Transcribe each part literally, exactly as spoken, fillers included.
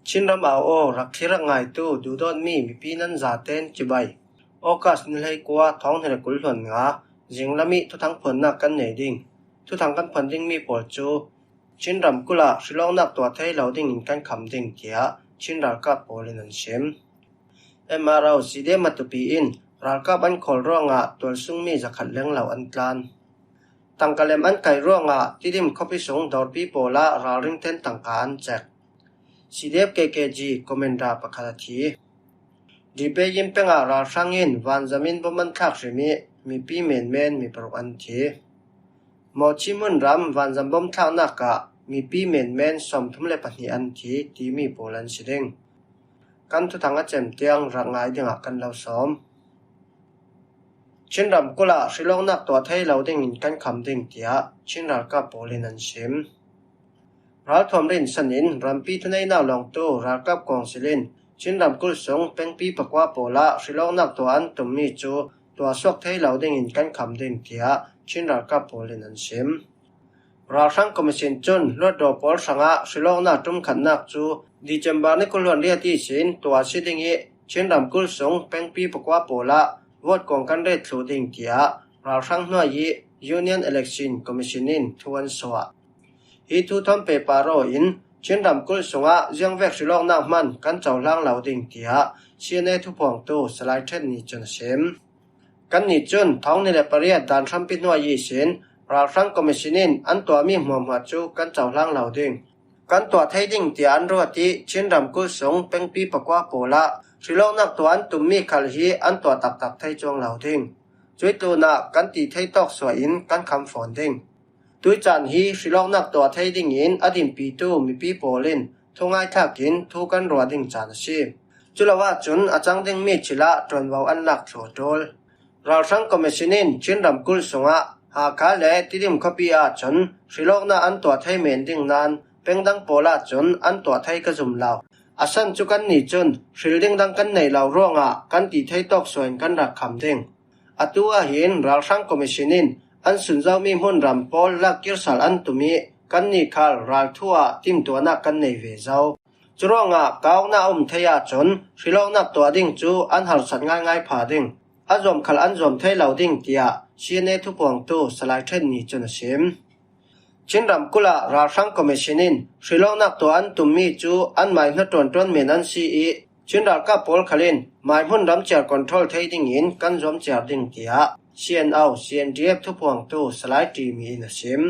Chinram au aw rak thlir rak ngaitu duhdawtmi mipi nan zaten cibai. August ni hleikua thawng hnih le kul hluan nga zinglam ih thuthang phuannak kan nei ding. Thuthang kan phuan dingmi pawl cu Chinram kulh ah hrilawknak tuah thei lo dingin kan kham ding, tiah Chin ralkap pawl in an sim. M R O C D M Matupi in ralkap an khawl ruangah tualsungmi zakhat lenglo an tlan. Tangka lem an kaih ruangah Tidim khuapi sung dawrpi pawlah ralring ten tangka an cek. C D F K K G commander pakhat a thi. Dipeyin pengah ralhrang in vanzam in bom an thlak hrim ih mipi menmen mi paruk an thi. Mawchi hmunram vanzam bom thlaknak ah mipi menmen sawmthum le pahnih an thi timi pawl an si ding. Kan thuthang a cem tiang rak ngai dingah kan lo sawm. Chinram kulh ah hrilawknak tuah thei lo dingin kan kham ding, tiah Chin ralkap pawl in an sim. Ralthuam rinsan in rampi thuneihnak lawngtu ralkap kawngsil in Chinram kulh sung pengpi pakua pawlah hrilawknak tuah an tummi cu tuahsuak thei lo dingin kan kham ding, tiah Chin ralkap pawl in an sim. Ralhrang Commission cun hluttaw pawl hrangah hrilawknak ṭumkhatnak cu December ni kul hluan riat ihsin tuah a si ding ih Chinram kulh sung pengpi pakua pawlah vote kong kan ret thluh ding, tiah ralhrang hnuai ih Union Election Commission in thu an suah. Hi thu thawn pehpar aw in Chinram kulh sungah ziangvek hrilawknak hman kan cohlang lo ding, tiah C N A thuphuangtu Salai Ṭhen nih cun a sim. Kannih cun thawng hnih le pariat dan hrampi hnuai ihsin ralhrang commission in an tuahmi hmuahhmuah cu kan cohlang lo ding. Kan tuah thei ding tiah an ruat ih Chinram kulh sung pengpi pakua pawlah hrilawknak tuah an tummi khal hi an tuah taktak thei cuang lo ding. Cuih tlunah kan ti thei tawk suah in kan kham fawn ding. Tuih caan hi hrilawknak tuah thei dingin a dinpitu mipi pawl in thungai thlakin thu kan ruah ding caan a si. Culo ahcun a cang dingmi thil ah ṭuanvo an lak thluh a ṭul. Ralhrang commission in Chinram kulh sungah Hakha le Tidim khuapi ahcun hrilawknak an tuah thei men ding nain pengdang pawl ahcun an tuah thei ka zum lo. A san cu kannih cun hril ding dang kan neih lo ruangah kan ti thei tawk suah in kan rak kham ding. Atu ahhin ralhrang commission in an sunzomi hmunram pawl lakkir sal an tum ih kannih khal ralthu ah timtuahnak kan nei ve zo. Curuangah kauhnak a um thei ahcun hrilawknak tuah ding cu an harsat ngaingai pha ding. A zuam khal an zuam thei lo ding, tiah C N A thuphuangtu Salai Ṭhen nih cun a sim. Chinram kulh ah ralhrang commission in hrilawknak tuah an tummi cu anmai hnaṭuan ṭuan men an si ih Chin ralkap pawl khal in mai hmunram ciar control thei dingin kan zuam ciar ding, tiah C N O C N D F thuphuangtu Salai Ṭimi in a sim.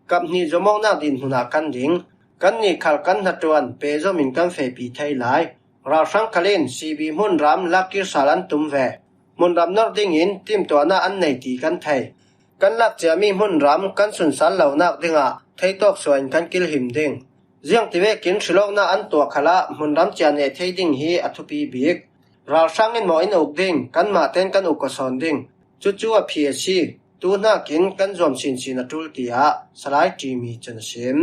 Kap hnih zuamawknak dinhmun ah kan ding. Kannih khal kan hnaṭuan pehzom in kan fehpi thei lai. Ralhrang khal in C B hmunram lakkir sal an tum ve. Hmunram norh dingin timtuahnak an nei ti kan thei. Kan lak ciami hmunram kan sunsal lonak dingah theitawk suah in kan kilhim ding. Ziangtivekin hrilawknak an tuah khalah hmunram cia neh thei ding hi a thupi bik. Ralhrang in mawh in uk ding, kanmah tein kan uk aw sawn ding. Cucu a phi a si. Tu hnakin kan zuam sinsin a ṭul, tiah Salai Ṭimi cun a sim.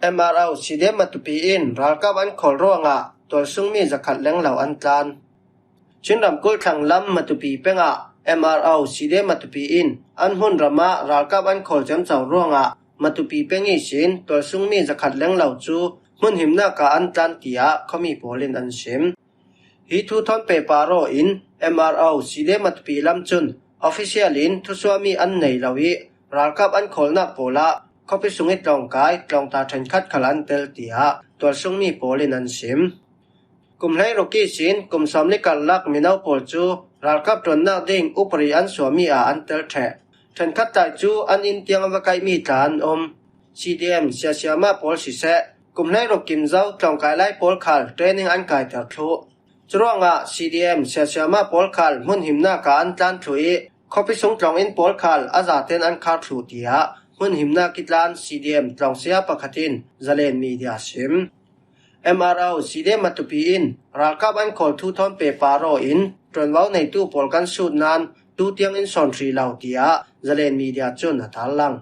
M R O C D M Matupi in ralkap an khawl ruangah tualsungmi zakhat lenglo an tlan. Chin ramkulh thlanglam Matupi pengah M R O C D M Matupi in an hmunram ah ralkap an khawl ciamco ruangah Matupi peng ihsin tualsungmi zakhat lenglo cu hmunhimnak ah an tlan, tiah khuami pawl in an sim. Hi thu thawn pehpar aw in M R O C D M Matupi lam cun official in thusuahmi an nei lo ih ralkap an khawlnak pawl ah khuapi sung ih tlawngkai tlawngta ṭhenkhat khal an tel, tiah tualsungmi pawl in an sim. Kum hleiruk ihsin kum sawmli karlak mino pawl cu ralkap ṭuannak ding upadi an suahmi ah an tel ṭheh. Ṭhenkhat tlai cu an inn tiang a va kaihmi tla an um. C D M siasiama pawl siseh, kum hleiruk kim zo tlawngkai lai pawl khal training an kaiter thluh. Curuangah C D M siasiama pawl khal hmunhimnak ah an tlan thluh ih khuapi sung tlawnginn pawl khal a zaten an khar thluh, tiah hmunhimnak ih tlan C D M tlawngsia pakhat in Zalen Media a sim. M R O C D M Matupi in ralkap an khawl thu thawn pehpar aw in ṭuanvo neitu pawl kan sut nain tu tiang in sawn hrih lo, tiah Zalen Media cun a tarlang.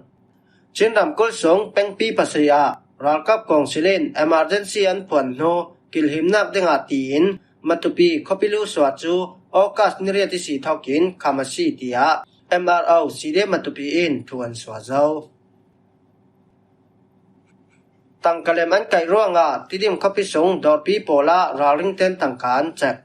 Chin ramkulh sung pengpi pasarih ah ralkap kawngsil in emergency an phuan hnu kilhimnak dingah tiin Matupi khuapi lusuah cu August ni riat ihsi thawkin kham a si, tiah M R O C D M Matupi in thu an suah zo. Tangka lem an kaih ruangah Tidim khuapi sung dawrpi pawlah ralringte'n tangka an cek.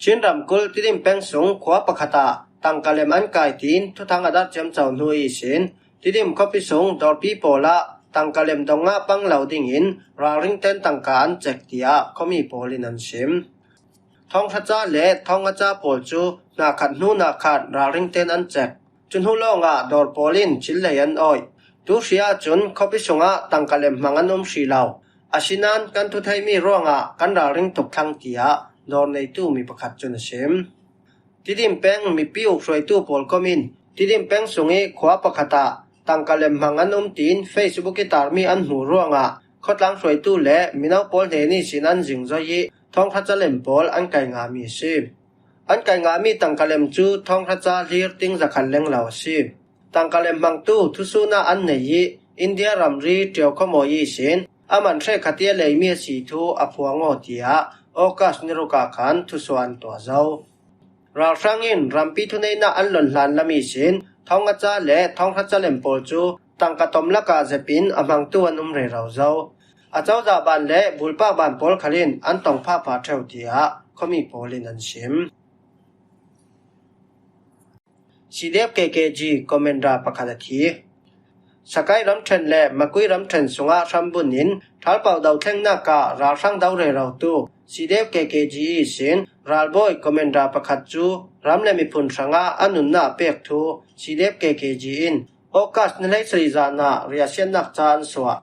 Chin ramkulh Tidim peng sung khua pakhatah tangka lem an kai tiin thuthang a dar ciamco hnu ihsin Tidim khuapi sung dawrpi pawlah tangka lem dong ngah pang lo dingin ralringte'n tangka an cek, tiah khuami pawl in an sim. Thawng hra ca le thawng nga ca pawl cu hna khat hnu hna khat ralringte'n an cek. Cu hnu lawngah dawr pawl in cil lei an awih. Tu hri ahcun khuapi sungah tangka lem hmang an um hri lo. Asinain kan thu theihmi ruangah kan ralring tuk thlang, tiah dawr neitu mi pakhat cun a sim. Tidim peng mipi uk hruaitu pawl kom in Tidim peng sung i khua pakhatah tangka lem hmang an um tiin Facebook i tarmi an hmuh ruangah khuatlang hruaitu le mino pawl hnen ihsin an zingzoi i thawng hra ca lem pawl an kai ngahmi a si. An kai ngahmi tangka lem cu thawng hra ca hlir ting zakhat leng lo a si. Tangka lem hmangtu thusuhna an nei i India ramri Ṭio khuamawi ihsin a man hrekkhat i a leimi a si thu a phuang aw, tiah August ni ruk ah khan thusuah an tuah zo. Ralhrang in rampi thuneihnak an lon hlan lam ihsin thawng nga ca le thawng hra ca lem pawl cu tangka tom lakah zep in a hmangtu an um rero zo. A cozah ban le bulpak ban pawl khal in an tong phahphah ṭheu, tiah khuami pawl in an sim. C D F K K G commander pakhat a thi. Sakai ramṭhen le Makui ramṭhen sungah hrambunh in ṭhalpau dothlengnak ah ralhrang do rerotu C D F K K G ihsin ralbawi commander pakhat cu ram le miphun hrangah a nunnak a pek thu C D F K K G in August ni hleisarih zan ah riahsiatnak ca an suah.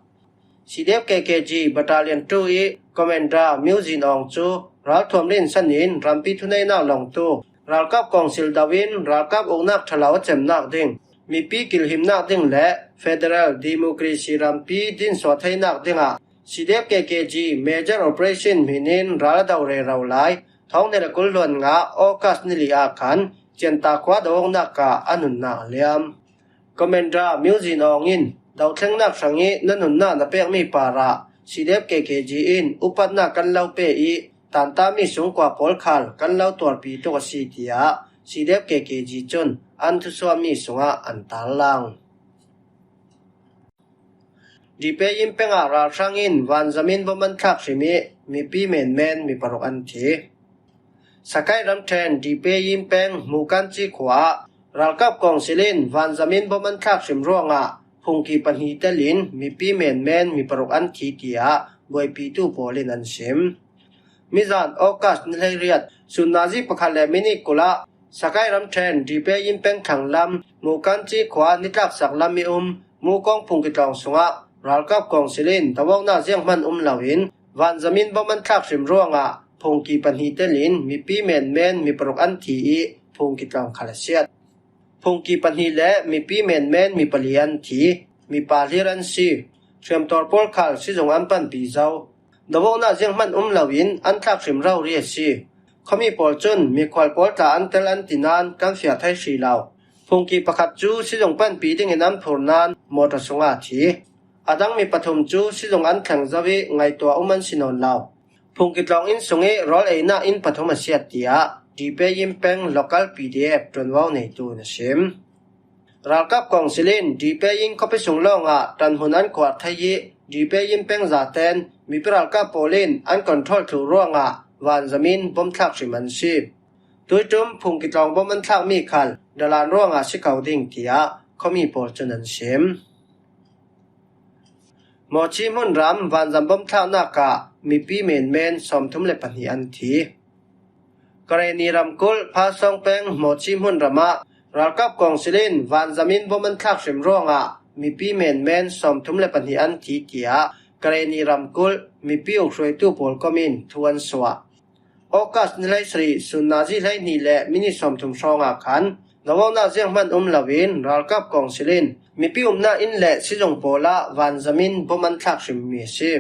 C D F K K G Battalion two i Commander Myo Zin Aung cu ralthuam rinsan in rampi thuneihnak lawngtu ralkap kawngsil do in ralkap uknak ṭhalo a cemnak ding, mipi kilhimnak ding le federal democracy rampi dinsuah theinak dingah C D F K K G Major Operation hmin in ral a do rero lai. Thawng hnih le kul hluan nga August ni li ah khan Cianta khua do awknak ah a nunnak a liam. Commander Myo Zin Aung in dothlengnak hrang i na nunnak na pekmi parah C D F K K G in upatnak kan lo pe i tantami sungkua pawl khal kan lo tuarpi tuk a si, tiah C D F K K G cun an thusuahmi sungah an tarlang. Dipeyin peng ah ralhrang in vanzam in bom an thlak hrim i mipi menmen mi paruk an thi. Sakai ramṭhen Dipeyin peng Mukanci khua ah ralkap kawngsil in vanzam in bom an thlak hrim ruangah phungki pahnih tel in mipi menmen mi paruk an thi, tiah buaipitu pawl in an sim. Mizan August ni hleiriat sun nazi pakhat le minit kul ah Sakai ramṭhen Dipeyin peng thlang lam Mukanci khua nitlaksak lam i um Mukawng phungki tlawng sungah ralkap kawngsil in do awknak zianghman um loin vanzam in bom an thlak hrim ruangah phungki pahnih tel in mipi menmen mi paruk an thi i phungki tlawng khal a siat. Phungki pahnih le mipi menmen mi pali an thi, mipa hlir an si. Hriamtuar pawl khal sizung an panpi zo. Do awknak zianghman um loin an thlak hrim rori a si. Khuami pawl cun mikhual pawl tla an tel an ti nain kan fiah thei hri lo. Phungki pakhat cu sizung panpi dingin an phur nain mawṭaw sungah a thi. A dang mi pathum cu sizung an thleng zo i ngaihtuah um an si nawn lo. Phungki tlawng inn sung i rawl einak inn pathum a siat, tiah Dipeyin peng local P D F ṭuanvo neitu in a sim. Ralkap kawngsil in Dipeyin khuapi sung lawngah ṭanhmun an kuar thei i Dipeyin peng zaten mipi ralkap pawl in an control thluh ruangah vanzam in bom thlak hrim an si. Tuiṭum phungki tlawng bom an thlakmi khal dalan ruangah si ko ding, tiah khuami pawl cun an sim. Mawci hmunram vanzam bom thlaknak ah mipi menmen sawmthum le pahnih an thi. Karenni ramkulh Phasawng peng Mawci hmunram ah ralkap kawngsil in vanzam in bom an thlak hrim ruangah mipi menmen sawmthum le pahnih an thi, tiah Karenni ramkulh mipi uk hruaitu pawl kom in thu an suah. August ni hleisarih sun nazi hleihnih le minit sawmthum hrawngah khan do awknak zianghman um loin ralkap kawngsil in mipi umnak inn le sizung pawlah vanzam in bom an thlak hrimmi a si.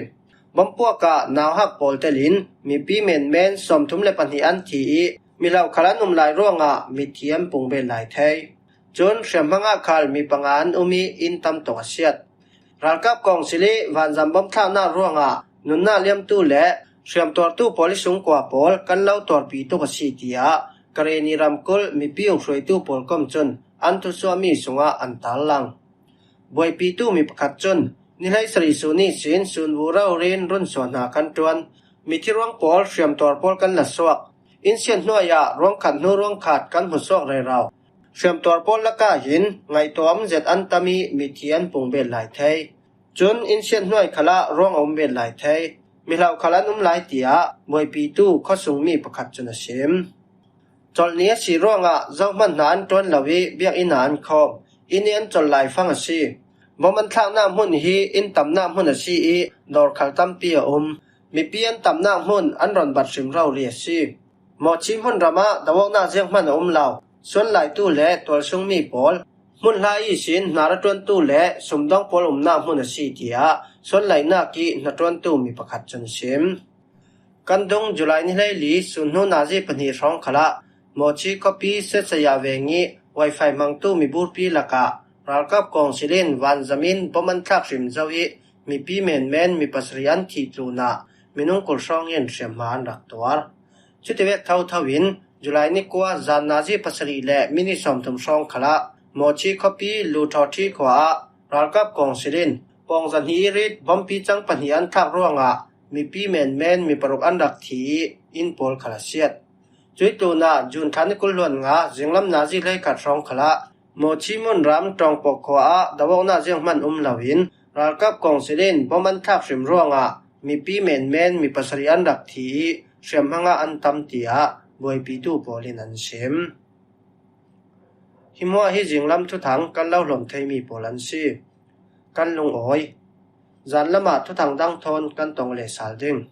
Bom puak ah nauhak pawl tel in mipi menmen sawmthum le pahnih an thi i mihlo khal an um lai ruangah mithi an pung bet lai thei. Cun hriamhmang ah khal mi panga an um i inn tam tuk a siat. Ralkap kawngsil i vanzam bom thlaknak ruangah nunnak liamtu le hriamtuartu pawl i sungkua pawl kan lo tuarpi tuk a si, tiah Karenni ramkulh mipi uk hruaitu pawl kom cun an thusuahmi sungah an tarlang. Buaipitu mi pakhat cun Ni hleisarih sun ihsin sun bu raurin run suah hna kan ṭuan. Mithi ruang pawl hriamtuar pawl kan la suak. Inn siat hnuai ah ruang khat hnu ruang khat kan hmu suak rero. Hriamtuar pawl lakah hin ngaihtuah zet an tam i mithi an pung bet lai thei. Cun inn siat hnuai khalah ruang a um bet lai thei. Mihlauh khal an um lai tiah buaipitu khuasungmi pakhat cun a sim. Colh ni a si ruangah zohman hna an ṭuan lo i biakinn ah an khawm. Inn i an colh laifang a si. Bom an thlaknak hmun hi inn tamnak hmun a si i dawr khal tampi a um. Mipi an tamnak hmun an rawn bat hrim rori a si. Mawchi hmunram ah do-awknak zianghman a um lo. Suanlaitu le tualsungmi pawl, hmunhla ihsin hnar a ṭuantu le sumdawng pawl umnak hmun a si, tiah suanlainak i hnaṭuantu mi pakhat cun a sim. Kan dung July ni hleili sun hnu nazi pahnih hrawng khalah Mawchi khuapi Setsaya veng i Wi-Fi hmangtu miburpi lakah ralkap kawngsil in vanzam in bom an thlak hrim zo i mipi menmen mi pasarih an thih tlunah minung kul hrawng in hriamhma an rak tuar. Cutivek thotho in July ni kua zan nazi pasarih le minit sawmthum hrawng khalah Mawchi khuapi Luthawthi khua ah ralkap kawngsil in pawng zahnih i rit bompi cang pahnih an thlak ruangah mipi menmen mi paruk an rak thi i inn pawl khal a siat. Cui tlunah June thla ni kul hluan nga zinglam nazi hleikhat hrawng khalah Mawchi hmunram Ṭawngpawk khua ah do-awknak zianghman um loin ralkap kawngsil in bom an thlak hrim ruangah mipi menmen mi pasarih an rak thi i hriamhma ngah an tam, tiah buaipitu pawl in an sim. Hi hmuah hi zinglam thuthang kan lo hlawm theimi pawl an si. Kan lungawi. Zan lamah thuthang dang thawn kan tong leh sal ding.